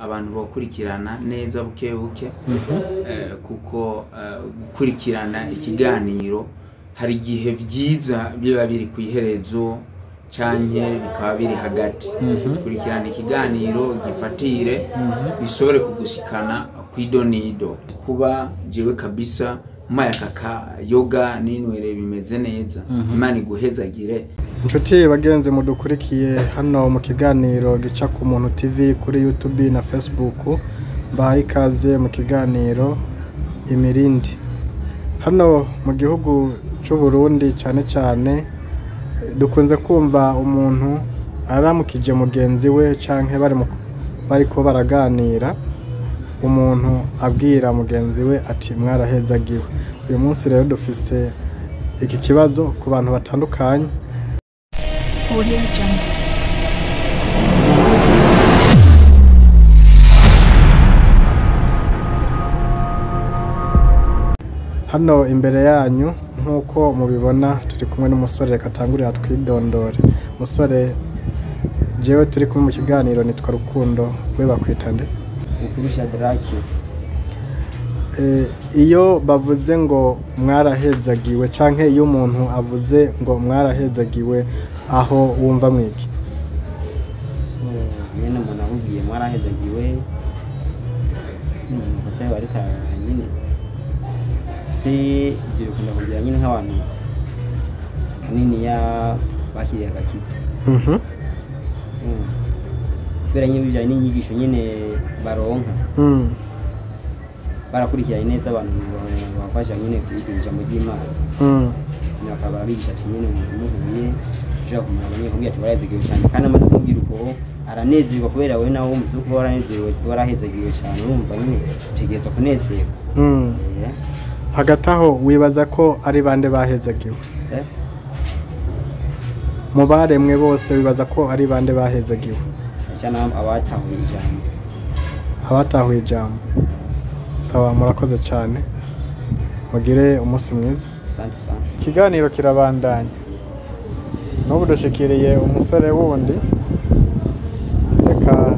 Abantu bakurikirana neza buke buke, kuko gukurikirana ikiganiro hari igihe byiza biba biri ku iherezo canke bikaba biri hagati. Kurikirana ikiganiro gifatire bishobore kugushikana kw'idonido. Kuba jewe kabisa mayaka ka yoga ninwere bimeze neza. Imana iguhezagire. Inshuti bagenzi mudukurikiye hano mu kiganiro gica ku Muntu TV kuri YouTube na Facebook, mbahaye ikaze mu kiganiro Imirindi. Hano mu gihugu c'u Burundi cyane cyane dukunze kumva umuntu aramukije mugenzi we canke bariko baraganira, umuntu abwira mugenzi we ati mwarahezagiwe. Uyu munsi rero dufise iki kibazo ku bantu batandukanye. Audio Jungle. Hano imbere yanyu nk'uko mubibona turi kumwe n'umusore, reka atangurire twidondore. Musore, jewe turi kumwe mu kiganiro nitwa Rukundo, we bakwita nde? Bukuru Shadraki. Iyo bavuze ngo mwarahezagiwe canke iyo umuntu avuze ngo mwarahezagiwe, aho wumva mwiki? So nyene umuntu akubwiye mwarahezagiwe, umuntu atari ariko nyene ibyo bikunda kugira nyine nk'abantu kanini ya bakiriye agakiza. Kubera nyine bijanye n'inyigisho nyine baronka, barakurikiranye neza abantu bafasha nyine kwiga ijambo ry'Imana. Bakaba barabigisha ati nyine umuntu muhuye ushobora kumuraba nyine kumubwira ati warahezagiwe cyane, kandi amaze kumubwira uko aranezerwa kubera we nawe wumvise kuba waranezerewe, warahezagiwe cyane, urumva nyine utegerezwa kunezerwa. Hagati aho wibaza ko ari bande bahezagiwe? Mu baremwe bose wibaza ko ari bande bahezagiwe? Cyane abatahuye ijambo. Abatahuye ijambo. Sawa, murakoze cyane, mugire umunsi mwiza. Asante sana. Ikiganiro kirabandanya. N'ubu dushikiriye umusore wundi, reka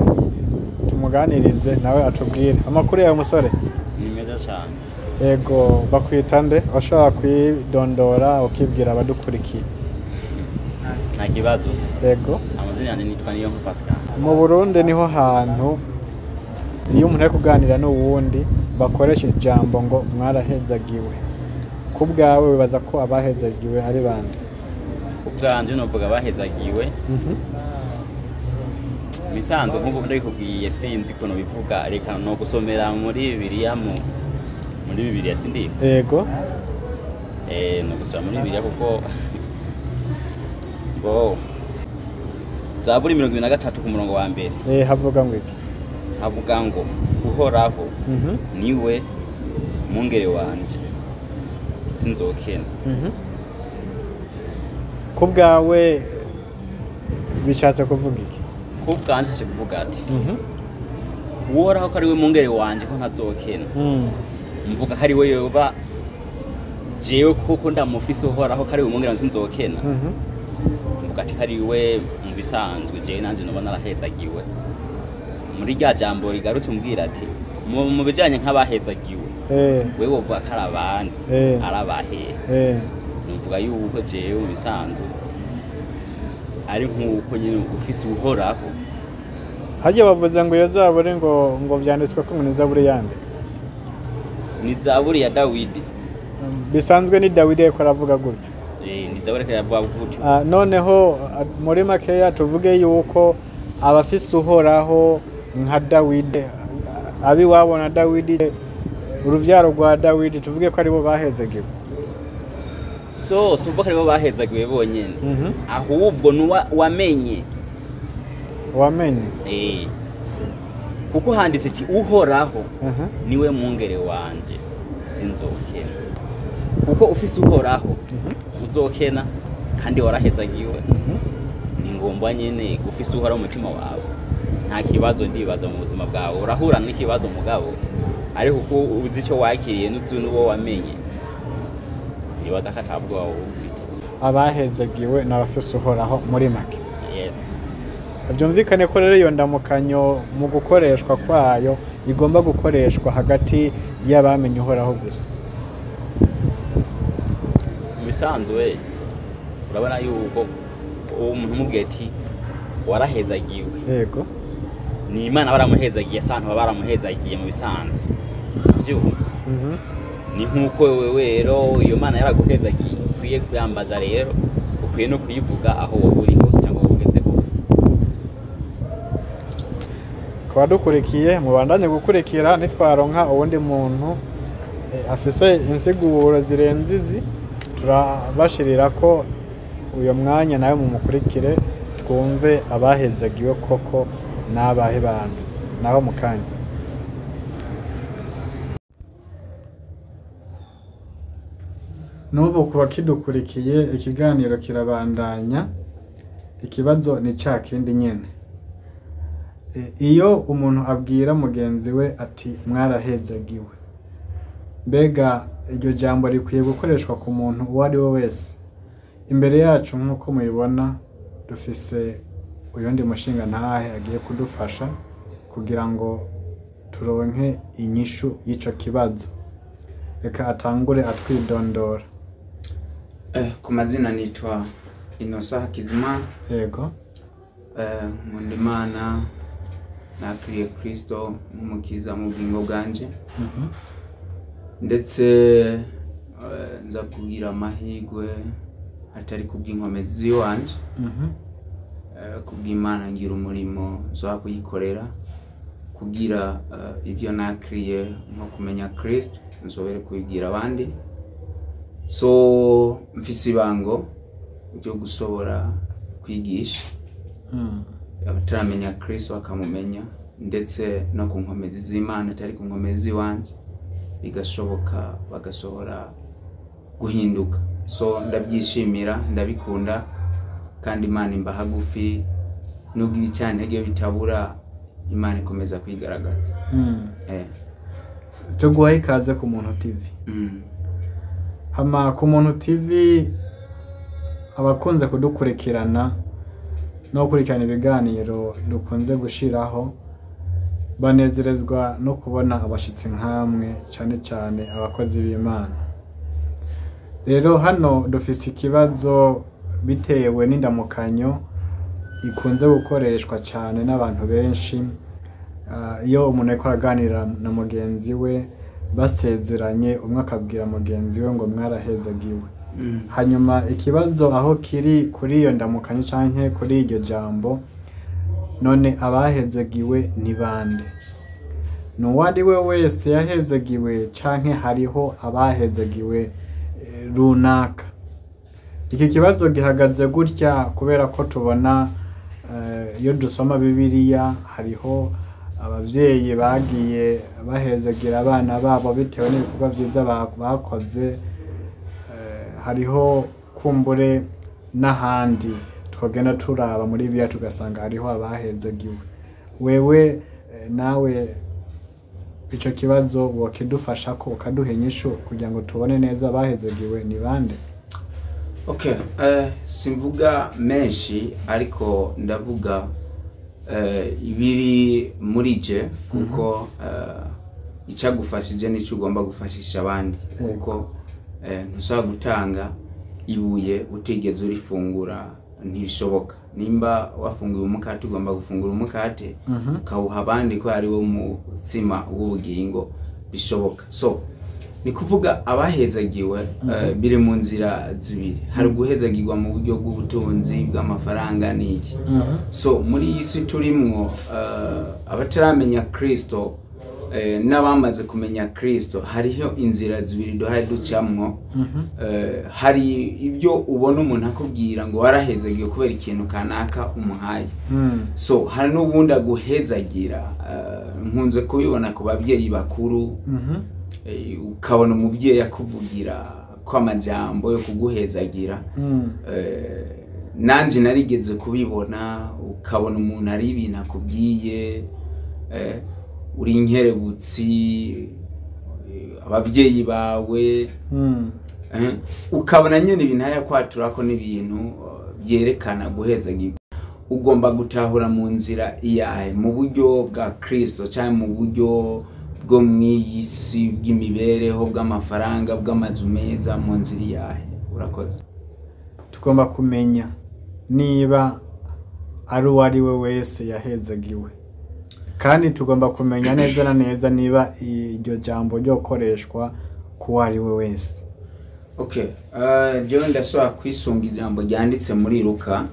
tumuganirize nawe atubwire amakuru yawe. Musore, ni meza cyane. Ego, bakwita nde? Washobora kwidondora ukibwira abadukurikiye? Nta kibazo. Ego. Amazina yanjye nitwa Niyonko Pascal. Mu Burundi niho hantu iyo umuntu ari kuganira n'uwundi bakoresha ijambo ngo mwarahezagiwe. Ku bwawe wibaza ko abahezagiwe ari bande? Ubwanje novuga bahezagiwe bisanzwe nk'ubu ndabikubwiye sinzi ukuntu bivuga, reka no gusomera muri Bibiliya, muri Bibiliya sindi. Ego. No gusoma muri Bibiliya kuko bo Zaburi 23 ku murongo wa mbere. Havuga ngo iki? Havuga ngo Uhoraho niwe mungere wanje sinzokena. Ku bwawe bishatse kuvuga iki? Ku bwanje hashe kuvuga ati Uhoraho ko ari we mungere wanje ko ntazokena. Mvuga ko ari we yoba jewe kuko ndamufise Uhoraho ko ari we mungere wanje sinzokena. Mvuga ati ko ari we mu bisanzwe jewe nanje noba narahezagiwe. Muri rya jambo rigarutse umbwira ati mu bijanye nk'abahezagiwe, wewe wovuga ko ari abandi, arabahe. Numvuga yuko jewe mu bisanzwe ari nk'uko nyine ufise Uhoraho. Harya bavuze ngo iyo zaburi ngo vyanditswe ko ni zaburi yande? Ni zaburi ya Dawidi. Bisanzwe ni Dawidi ariko aravuga gutyo. Ni zaburi ariko aravuga gutyo. Noneho muri makeya tuvuge yuko abafise Uhoraho nka Dawidi, abiwabo na Dawidi, uruvyaro rwa Dawidi, tuvuge ko aribo bahezagiwe. So suvuga ko aribo bahezagiwe bonyene, ahubwo nuwa wamenye. Wamenye. Kuko handitse ati Uhoraho niwe mungere wanje sinzokena. Kuko ufise Uhoraho uzokena kandi warahezagiwe. Ni ngombwa nyene ufise Uhoraho mu mutima wawe. Nta kibazo ndibaza mu buzima bwawe, urahura n'ikibazo mugabo ariko kuko uzi icyo wakiriye n'uzi n'uwo wamenye, nibaza ko atabwoba wowe ufite. Abahezagiwe n'abafise Uhoraho muri make. Yes. Byumvikane ko rero iyo ndamukanyo mu gukoreshwa kwayo igomba gukoreshwa hagati y'abamenye Uhoraho gusa. Mu bisanzwe urabona yuko uwo muntu umubwiye ati warahezagiwe, yego, ni Imana baramuhezagiye, si abantu baba baramuhezagiye mu bisanzwe. Uvyumva? Ni nk'uko wewe rero iyo Mana yaraguhezagiye, ukwiye kuyambaza rero, ukwiye no kuyivuga aho wowe uri hose cyangwa aho ugeze hose. Ku badukurikiye mubandanye gukurikira, nitwaronka uwundi muntu afise insiguro zirenze izi, turabashirira ko uyo mwanya nawe mumukurikire, twumve abahezagiwe koko n'abahe bantu. Naho mu kanya. N'ubu ku bakidukurikiye ikiganiro kirabandanya, ikibazo ni ca kindi nyene. Iyo umuntu abwira mugenzi we ati mwarahezagiwe, mbega iryo jambo rikwiye gukoreshwa ku muntu uwo ari we wese? Imbere yacu nk'uko mubibona dufise uyundi mushinga ntahe agiye kudufasha kugira ngo turonke inyishu y'ico kibazo. Reka atangure atwidondora. Ku mazina nitwa Innocent Hakizimana. Yego. Nkunda Imana, nakiriye Kristo nk'umukiza mu bugingo bwanje. Ndetse nza kugira amahirwe atari kubw'inkomezi ziwanje, kubw'Imana ngira umurimo nza kuyikorera kugira ibyo nakiriye nko kumenya Kristo nzobere kubibwira abandi. So mfise ibango ryo gusobora kwigisha abataramenya Kristo bakamumenya, ndetse no ku nkomezi z'Imana atari ku nkomezi ziwanje, bigashoboka bagasohora guhinduka. So ndabyishimira, ndabikunda, kandi Imana imba hagufi, nubwo ibicantege bitabura, Imana ikomeza kwigaragaza. Tuguha ikaze ku Muntu TV. Hama ku Muntu TV abakunze kudukurikirana no gukurikirana ibiganiro dukunze gushiraho banezerezwa no kubona abashitsi nkamwe, cyane cyane abakozi b'Imana. Rero hano dufise ikibazo bitewe n'indamukanyo ikunze gukoreshwa cyane n'abantu benshi. Iyo umuntu ariko araganira na mugenzi we basezeranye, umwe akabwira mugenzi we ngo mwarahezagiwe. Hanyuma ikibazo aho kiri kuri iyo ndamukanyo canke kuri iryo jambo, none abahezagiwe ni bande? N'uwari we wese yahezagiwe canke hariho abahezagiwe runaka? Iki kibazo gihagaze gutya kubera ko tubona iyo dusoma Bibiliya hariho abavyeyi bagiye bahezagira abana babo bitewe n'ibikorwa vyiza bakoze. Hariho kumbure n'ahandi twagenda turaba muri Bibiliya tugasanga hariho abahezagiwe. Wewe nawe ico kibazo wakidufasha ko ukaduha inyishu kugira ngo tubone neza abahezagiwe ni bande? Okay, simvuga menshi ariko ndavuga ibiri muri je, kuko icagufashije nico ugomba gufashisha abandi, kuko ntusaba gutanga ibuye utigeze urifungura, ntibishoboka. Nimba wafunguye umukate ugomba gufungura umukate ukawuha abandi ko ari wo mutsima w'ubugingo, bishoboka. So ni kuvuga abahezagiwe biri mu nzira zibiri. Hari guhezagirwa mu buryo bw'ubutunzi bw'amafaranga n'iki. So muri iyi si turimwo, abataramenya Kristo n'abamaze kumenya Kristo, hariho inzira zibiri duhaye ducamwo. Hari ibyo ubona umuntu akubwira ngo warahezagiwe kubera ikintu kanaka umuhaye. So hari n'ubundi aguhezagira, nkunze kubibona ku babyeyi bakuru. Ukabona umubyeyi akuvugira ko amajambo yo kuguhezagira. Nanje narigeze kubibona, ukabona umuntu ari ibintu akubwiye, uri inkerebutsi, ababyeyi bawe, ukabona nyene ibintu ayakwaturako n'ibintu byerekana guhezagirwa. Ugomba gutahura mu nzira iyahe? Mu buryo bwa Kristo cyangwa mu buryo bwo mw'iyi si, bw'imibereho, bw'amafaranga, bw'amazu meza, mu nzira iyahe? Urakoze. Tugomba kumenya niba ari uwo ari we wese yahezagiwe, kandi tugomba kumenya neza na neza niba iryo jambo ryokoreshwa ku uwo ari we wese. Okay, jewe ndashobora kwisunga ijambo ryanditse muri Luka,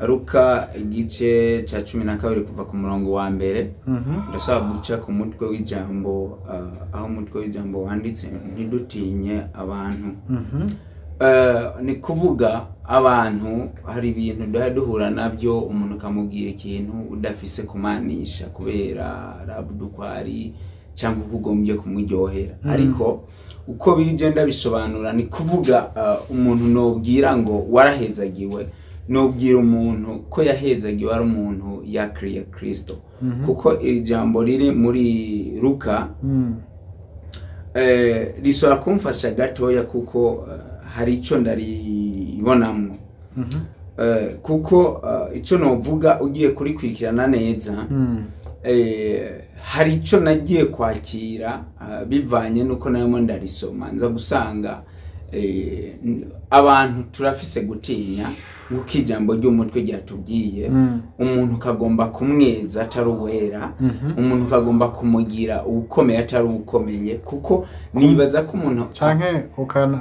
Luka igice cya 12 kuva ku murongo wa mbere. Ndashobora guca ku mutwe w'ijambo, aho umutwe w'ijambo wanditse "Ntidutinye abantu". Ni kuvuga abantu hari ibintu duha duhura nabyo, umuntu ukamubwira ikintu udafise kumanisha kubera rabudukwari cyangwa uko ugombye kumuryohera, ariko uko bigenda bisobanura ni kuvuga umuntu nobwira ngo warahezagiwe, nobwira umuntu ko yahezagiwe ari umuntu yakiriye Kristo, kuko iri jambo riri muri Luka rishobora kumfasha gatoya, kuko hari icyo ndaribonamwo. Kuko icyo novuga, ugiye kurikurikirana neza, hari icyo nagiye kwakira bivanye n'uko narimo ndarisoma, nza gusanga abantu turafise gutinya, nk'uko ijambo ry'umutwe ryatubwiye. Umuntu ukagomba kumweza atari uwera, umuntu ukagomba kumugira uwukomeye atari uwukomeye, kuko nibaza ko umuntu Canke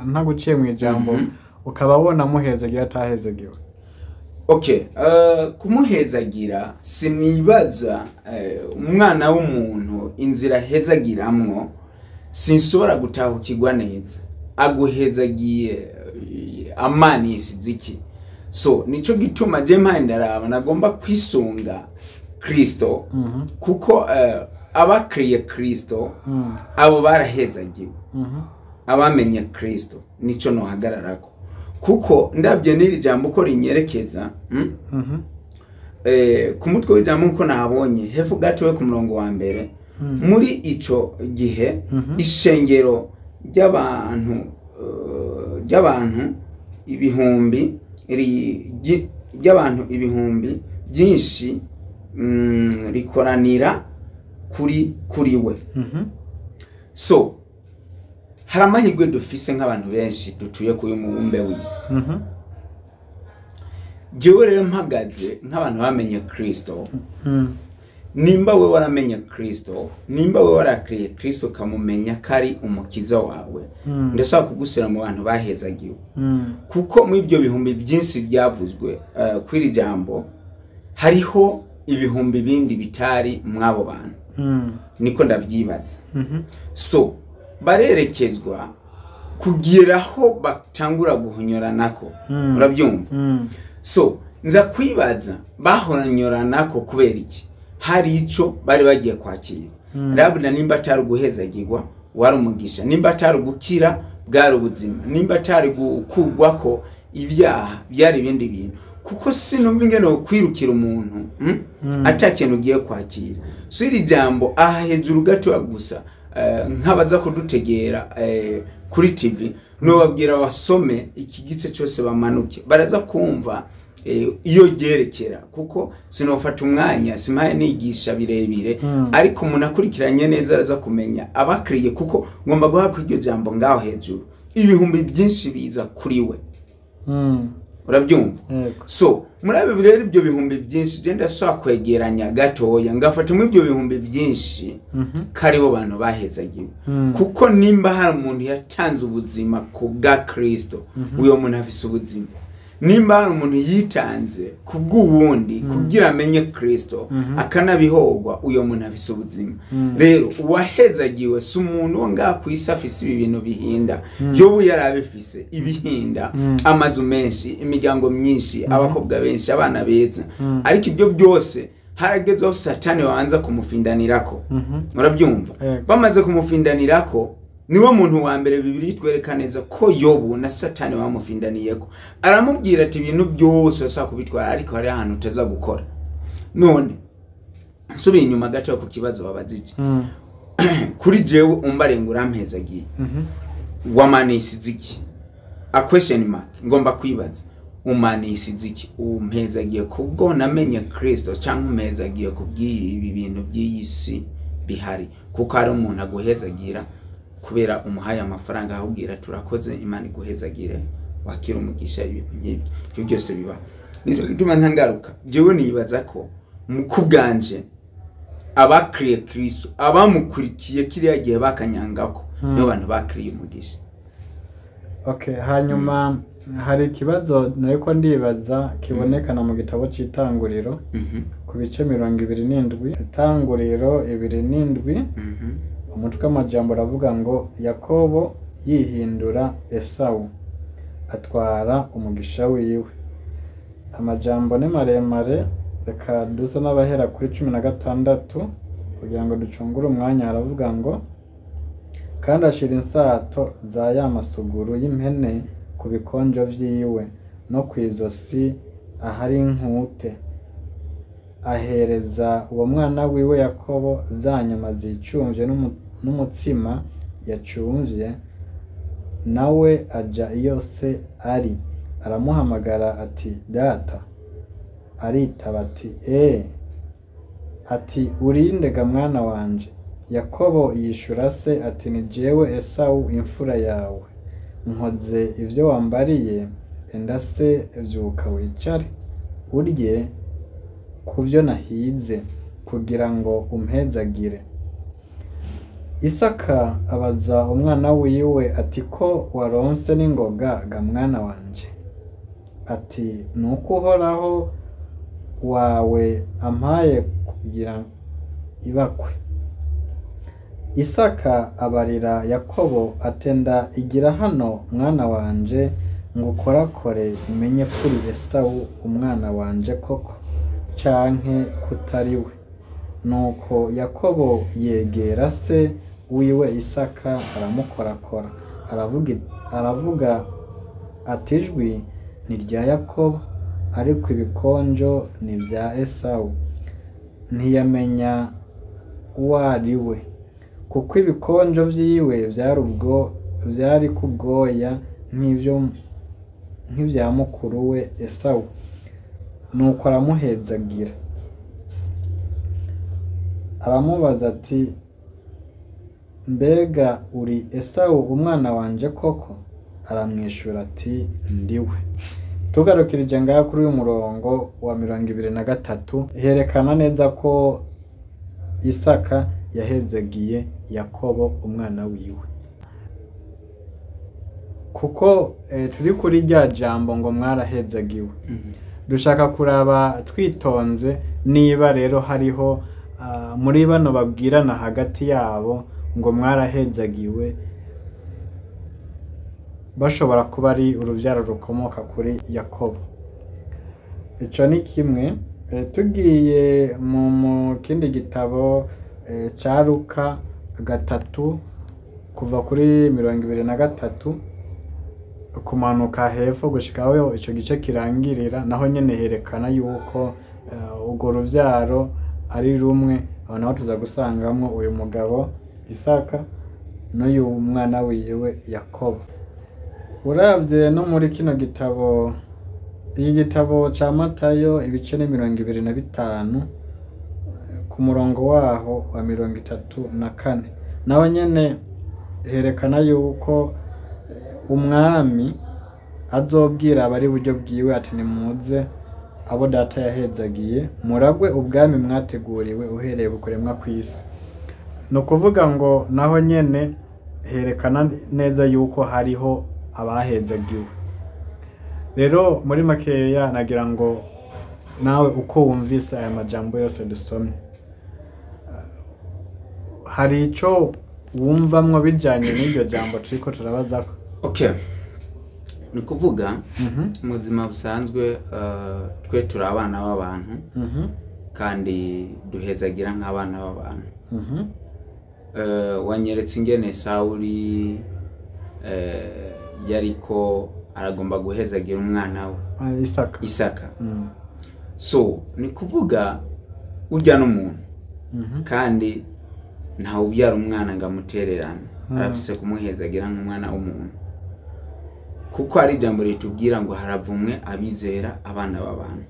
ntaguciye mu ijambo, ukaba wona muhezagira atahezagiwe. Okay, kumuhezagira sinibaza umwana w'umuntu inzira ahezagiramwo sinshobora gutahukirwa neza. Aguhezagiye amanisi iki? So nico gituma je mpaye ndaraba nagomba kwisunga Kristo, kuko abakiriye Kristo abo barahezagiwe, abamenye Kristo. Nico nohagararako, kuko ndabye n'iri jambo uko rinyerekeza, ku mutwe w'ijambo nkuko nabonye hepfo gatoya ku murongo wa mbere, muri ico gihe ishengero ry'abantu ibihumbi ry'abantu ibihumbi byinshi rikoranira kuri we. So hari amahirwe dufise nk'abantu benshi dutuye kuri uyu mubumbe w'isi. Jewe rero mpagaze nk'abantu bamenye Kristo, nimba we waramenye Kristo, nimba we warakiriye Kristo ukamumenya ko ari umukiza wawe, ndashaka kugushyira mu bantu bahezagiwe, kuko muri ibyo bihumbi byinshi byavuzwe kuri iri jambo hariho ibihumbi bindi bitari mw'abo bantu, niko ndavyibaza. So barerekezwa kugira aho batangura guhonyoranako, urabyumva? So nza kwibaza bahonyoranako kubera iki? Hari ico bari bagiye kwakira. Rabuna nimba atari uguhezagirwa wari umugisha, nimba atari ugukira bwari ubuzima, nimba atari gukugwako ibyaha byari ibindi bintu, kuko sinumva ingene wokwirukira umuntu ata kintu ugiye kwakira. So iri jambo aha hejuru gatoya gusa, nk'abaza kudutegera kuri TV, nobabwira basome iki gice cyose bamanuke, baraza kumva iyo ryerekera, kuko sinofata umwanya simpaye nigisha birebire, ariko umuntu akurikiranye neza araza kumenya abakiriye, kuko ngomba guhabwa iryo jambo ngaho hejuru, ibihumbi byinshi biza kuri we, urabyumva? Yego. So muri abo rero ibyo bihumbi byinshi, je ndashobora kwegeranya gatoya ngafata muri ibyo bihumbi byinshi ko aribo bantu bahezagiwe, kuko nimba hari umuntu yatanze ubuzima ku bwa Kristo, uyo muntu afise ubuzima. Nimba hari umuntu yitanze ku bw'uwundi kugira amenye Kristo akanabihogwa, uyo muntu afise ubuzima. Rero uwahezagiwe si umuntu wo ngaha ku isi afise ibi bintu bihinda. Yobu yari abifise ibihinda, amazu menshi, imiryango myinshi, abakobwa benshi, abana beza, ariko ibyo byose haragezeho Satani wabanza kumufindanirako, urabyumva? Yego. Bamaze kumufindanirako, niwe muntu wa mbere Bibiliya itwereka neza ko Yobu na Satani bamufindaniyeko. Aramubwira ati ibintu byose urashobora kubitwara, ariko hari ahantu utaza gukora. None nsubiye inyuma gato ku kibazo wabajije, kuri jewe umbarenga urampezagiye, wamanisize iki? A question mark. Ngomba kwibaza Umanishije iki? Umpezagiye kubwo namenye Kristo, cyangwa umpezagiye kubw'ibi bintu by'iyi si bihari? Kuko hari umuntu aguhezagira kubera umuhaye amafaranga, ahubwira turakoze, Imana iguhezagire, wakira umugisha, ibintu nk'ibyo. Ibyo byose bibaho. Nicyo gituma ntangaruka, jewe nibaza ko mu kubwanje abakiriye Kristo, abamukurikiye kiriya gihe bakanyangako, nibo bantu bakiriye umugisha. Okay, hanyuma hari ikibazo nariko ndibaza kibonekana mu gitabo c'Itanguriro ku bice 27, Itanguriro 27, umutwe w'amajambo uravuga ngo Yakobo yihindura Esawu atwara umugisha wiwe. Amajambo ni maremare, reka dusa n'abahera kuri 16 kugira ngo ducungure umwanya. Haravuga ngo kandi ashira insato za ya masuguru y'impene ku bikonjo vyiwe no kw'izosi ahari inkute, ahereza uwo mwana wiwe Yakobo za nyama zicumvye n'umutsima yacumvye, nawe aja iyo se ari, aramuhamagara ati data. Aritaba ati ee. Ati urinde ga mwana wanje? Yakobo yishura se ati ni jewe Esawu imfura yawe, nkoze ivyo wambariye, enda se vyuka wicare urye kuvyo nahize kugira ngo umpezagire. Isaka abaza umwana wiwe ati ko waronse n'ingoga ga mwana wanje? Ati nuko Uhoraho wawe ampaye kugira ibakwe. Isaka abarira Yakobo atenda igira hano mwana wanje ngukorakore umenye kuri Esawu umwana wanje koko canke kutariwe. Nuko Yakobo yegera se wiwe Isaka aramukorakora, aravuga ati ijwi ni rya Yakobo ariko ibikonjo ni vya Esawu. Ntiyamenya uwo ari we, kuko ibikonjo vyiwe vyari kubwoya nk'ivya mukuru we Esawu. Nuko aramuhezagira, aramubaza ati mbega uri Esawu umwana wanje koko? Aramwishura ati ndiwe. Tugarukirije ngaha kuri uyu murongo wa 23, herekana neza ko Isaka yahezagiye Yakobo umwana wiwe. Kuko turi kuri rya jambo ngo mwarahezagiwe, dushaka kuraba twitonze niba rero hariho muri bano babwirana hagati yabo ngo mwarahezagiwe, bashobora kuba ari uruvyaro rukomoka kuri Yakobo. Ico ni kimwe. Tugiye mu kindi gitabo ca Luka 3 kuva kuri 23 kumanuka hepfo gushika aho ico gice kirangirira, naho nyene herekana yuko urwo ruvyaro ari rumwe. Aho naho tuza gusangamwo uyu mugabo Isaka n'uyu mwana wiwe Yakobo. Uravye no muri kino gitabo, iki gitabo ca Matayo ibice ni 25 ku murongo waho wa 34, naho nyene herekana yuko umwami azobwira abari buryo bwiwe ati nimuze abo data yahezagiye muragwe ubwami mwateguriwe uhereye bukuremwa kw'isi. No kuvuga ngo naho nyene herekana neza yuko hariho abahezagiwe. Rero muri makeya nagira ngo nawe uko wumvise aya majambo yose dusomye, hari ico wumvamwo bijanye n'iryo jambo turiko turabazako? Okay. Ni kuvuga mu buzima busanzwe twe turi abana b'abantu kandi duhezagira nk'abana b'abantu. Wanyeretse ingene Sawuli yariko aragomba guhezagira umwana we Isaka. So ni kuvuga urya n'umuntu kandi ntawe ubyara umwana ngo amutererane, arafise kumuhezagira nk'umwana w'umuntu. Kuko hari ijambo ritubwira ngo haravumwe abizera abana b'abantu.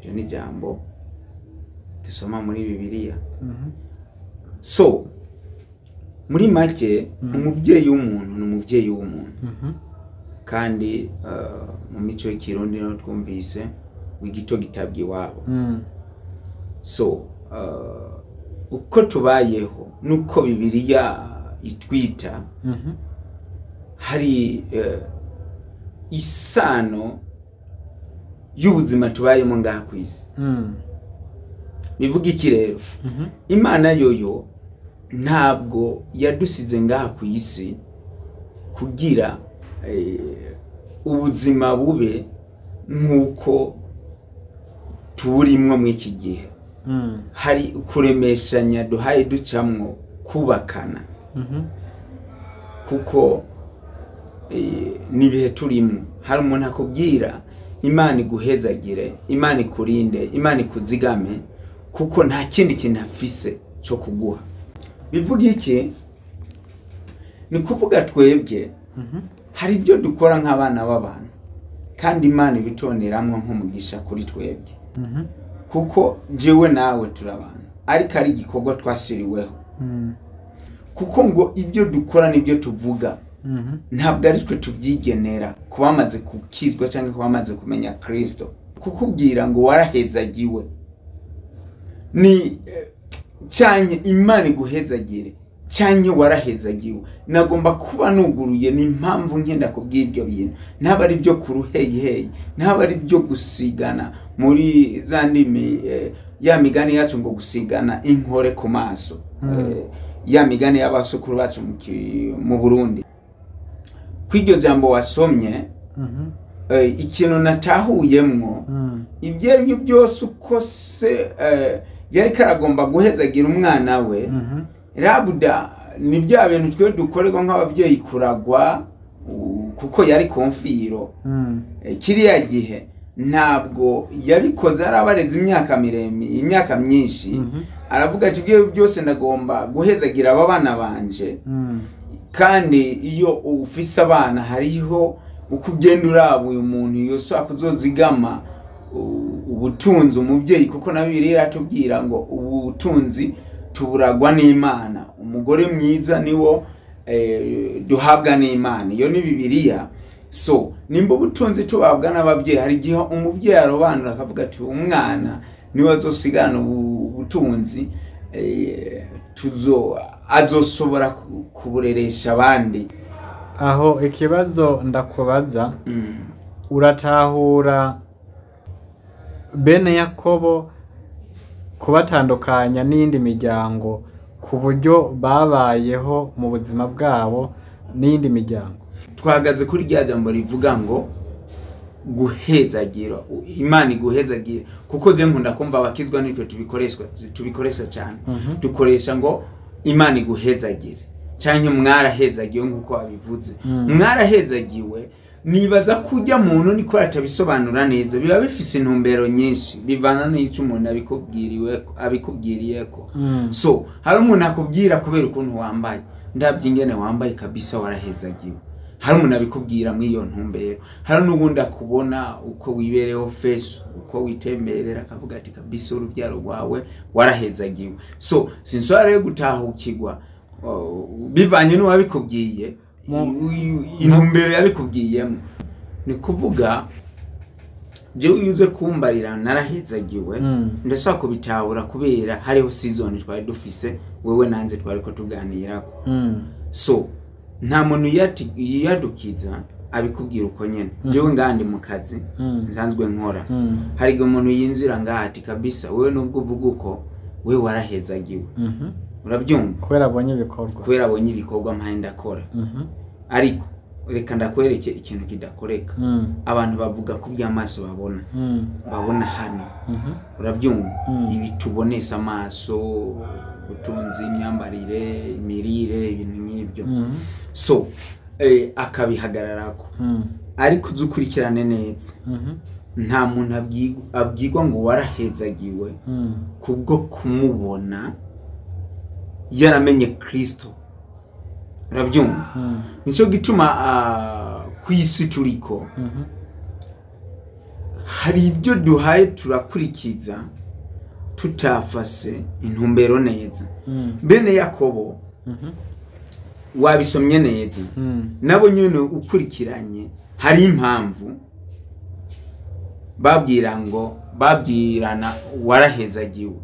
Iryo ni ijambo dusoma muri Bibiliya. So muri make, umubyeyi w'umuntu ni umubyeyi w'umuntu. Kandi mu mico y'ikirundi niho twumvise ngo igito gitabwa iwabo. So uko tubayeho nuko Bibiliya itwita, hari isano y'ubuzima tubayemo ngaha ku isi. Bivuga iki rero? Imana yoyo ntabwo yadusize ngaha ku isi kugira ubuzima bube nk'uko tuburimwo muri iki gihe. Hari kuremeshanya duhaye ducamwo kubakana, kuko n'ibihe turimo hari umuntu akubwira Imana iguhezagire, Imana ikurinde, Imana ikuzigame, kuko nta kindi kintu afise cyo kuguha. Bivuga iki? Ni kuvuga twebwe hari ibyo dukora nk'abana b'abantu, kandi Imana ibitoneramwo nk'umugisha kuri twebwe, kuko jewe nawe turabana, ariko ari igikorwa twasiriweho. Kuko ngo ibyo dukora n'ibyo tuvuga ntabwo ari twe tubyigenera ku bamaze gukizwa cyangwa ku bamaze kumenya Kristo. Kukubwira ngo warahezagiwe ni cyanye Imana iguhezagire, cyanye warahezagiwe, nagomba kuba nuguruye. Ni impamvu nkenda kubw'ibyo bintu, ntaba ari byo kuruheyiheyi, ntaba ari byo gusigana muri za ndimi, ya migani yacu ngo gusigana inkore ku maso, ya migani y'abasukuru bacu mu Burundi. Kw'iryo jambo wasomye, ikintu natahuyemwo, ibyo ari byo byose uko se yari karagomba guhezagira umwana we, rabuda ni bya bintu twe dukorerwa nk'ababyeyi kuragwa, kuko yari konfiro. Kiriya gihe ntabwo yabikoze arabareze imyaka miremire, imyaka myinshi. Aravuga ati ibyo byose ndagomba guhezagira aba bana banje. Kandi iyo ufise abana hariho uko ugenda uraba uyu muntu yose akuzozigama ubutunzi umubyeyi, kuko na Bibiliya iratubwira ngo ubutunzi tuburagwa n'Imana, umugore mwiza niwo duhabwa n'Imana. Iyo ni Bibiliya. So nimba ubutunzi tubabwa n'ababyeyi, hari igihe umubyeyi arobanura akavuga ati umwana niwe azosigana ubutunzi, azosobora kubureresha abandi. Aho ikibazo ndakubaza, uratahura bene Yakobo kubatandukanya n'iyindi miryango ku buryo babayeho mu buzima bwabo n'iyindi miryango? Twahagaze kuri rya jambo rivuga ngo guhezagira, Imana iguhezagira, kuko je nkunda kumva abakizwa nitwe tubikoresha cyane. Dukoresha ngo Imana iguhezagire canke mwarahezagiwe nkuko wabivuze. Mwarahezagiwe, nibaza kujya muntu niko atabisobanura neza, biba bifise intumbero nyinshi bivana n'ico umuntu abikubwiriyeko. So hari umuntu akubwira kubera ukuntu wambaye, ndabye ingene wambaye kabisa warahezagiwe. Hari umuntu abikubwira muri iyo ntumbero. Hari n'ubundi akubona uko wibereho face, uko witemberera, akavuga ati kabisa urubyaro rwawe warahezagiwe. So sinsora rero gutahukirwa bivanye n'uwabikubwiye, intumbero yabikubwiyemo. Ni kuvuga jewe yuze kumbarira narahezagiwe, ndashaka kubitahura kubera hariho season twari dufise wewe nanje twariko tuganirako. So nta muntu yiyadukiza abikubwira uko nyene. Jewe ngandi mu kazi nsanzwe nkora, hari igihe umuntu yinjira ngahati kabisa wewe nubwo uvuga uko wewe warahezagiwe. Urabyumva? Kubera abonye ibikorwa. Kubera abonye ibikorwa mpaye ndakora. Ariko reka ndakwereke ikintu kidakoreka. Abantu bavuga ku by'amaso babona. Babona hano. Urabyumva? Ibi tubonesa amaso, ubutunzi, imyambarire, imirire, ibintu nk'ibyo. So akabihagararako. Ariko uzukurikirane neza. Nta muntu abwirwa ngo warahezagiwe kubwo kumubona yaramenye Kristo Urabyumva? Nicyo gituma ku isi turiko hari ibyo duhaye turakurikiza tutafase intumbero neza. Bene Yakobo wabisomye neza, nabo nyine ukurikiranye hari impamvu babwira ngo babwirana warahezagiwe,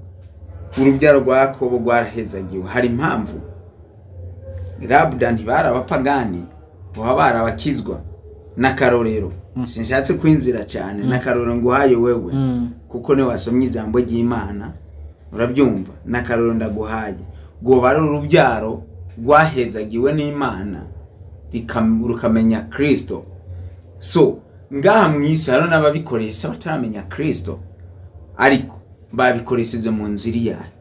urubyaro rwa Yakobo rwarahezagiwe. Hari impamvu Labda ntibari abapagani, baba barabakizwa n'akarorero. Sinshatse kwinzira cyane, n'akarorero nguhaye wewe, kuko niwe wasomye ijambo ry'Imana, urabyumva? N'akarorero ndaguhaye, rwoba ari urubyaro rwahezagiwe n'Imana rukamenya Kristo. So ngaha mu isi hari n'ababikoresha bataramenya Kristo, ariko babikoresheje mu nzira iyahe?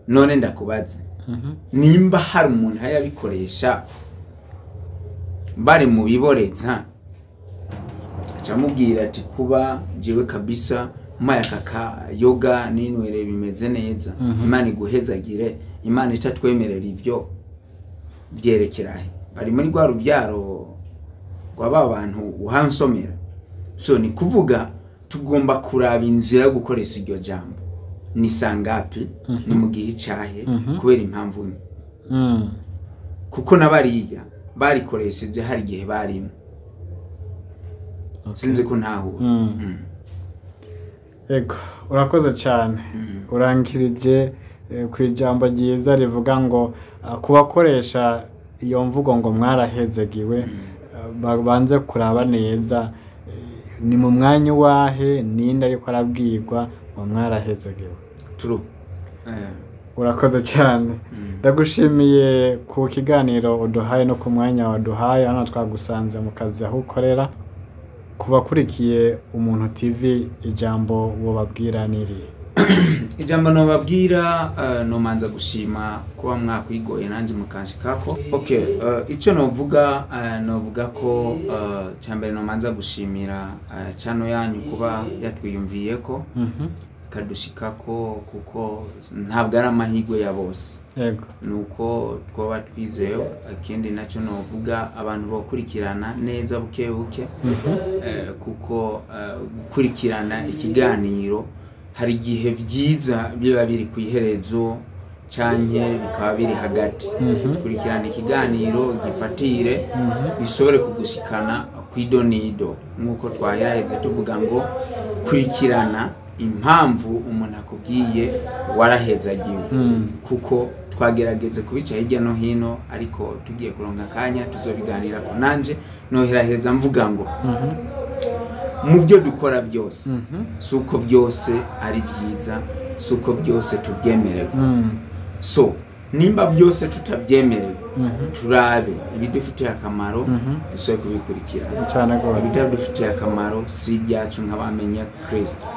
None ndakubaze, nimba hari umuntu yabikoresha bari mu biboreza, acamubwira ati kuba jewe kabisa maya kaka yoga ninwere bimeze neza, Imana iguhezagire, Imana itatwemerera ivyo byerekerahe? Bari muri rwa rubyaro rwa ba bantu uhansomera. So ni kuvuga tugomba kuraba inzira yo gukoresha iryo jambo, ni sangapi, ni mu gihe icahe, kubera impamvu nke. Kuko nabariya barikoresheje hari igihe barimo. Sinzi ko ntahura. Ego, urakoze cyane. Urangirije ku ijambo ryiza rivuga ngo kubakoresha iyo mvugo ngo mwarahezegiwe, babanze kuraba neza ni mu mwanya wahe, ninde ariko arabwirwa ngo mwarahezegiwe. True. Urakoze cyane. Ndagushimiye ku kiganiro uduhaye no ku mwanya waduhaye. Hano twagusanze mu kazi aho ukorera. Kubakurikiye Umuntu TV, ijambo wobabwira niri? Ijambo nobabwira, nomanza gushima kuba mwakwigoye nanjye mukanshikako. Okay, icyo novuga, novuga ko cyambere nomanza gushimira channel yanyu kuba yatwiyumviyeko ikadushikako, kuko ntabwo ari amahirwe ya bose. Yego. Nuko twoba twizewe. Ikindi nacyo novuga, abantu bokurikirana neza buke buke, kuko gukurikirana ikiganiro hari igihe byiza biba biri ku iherezo canke bikaba biri hagati. Kurikirana ikiganiro gifatire bishobore kugushikana kwidonido, nkuko twaheraheze tuvuga ngo kurikirana impamvu umuntu akubwiye warahezagiwe, kuko twagerageze kubica hirya no hino, ariko tugiye kuronka akanya tuzobiganira ko. Nanje noheraheza mvuga ngo mu byo dukora byose, si uko byose ari byiza, si uko byose tubyemererwa. So nimba byose tutabyemererwa, turabe ibidufitiye akamaro, dusobe kubikurikirana. Cyane rwose. Ibitadufitiye akamaro si ibyacu nk'abamenya Kristo.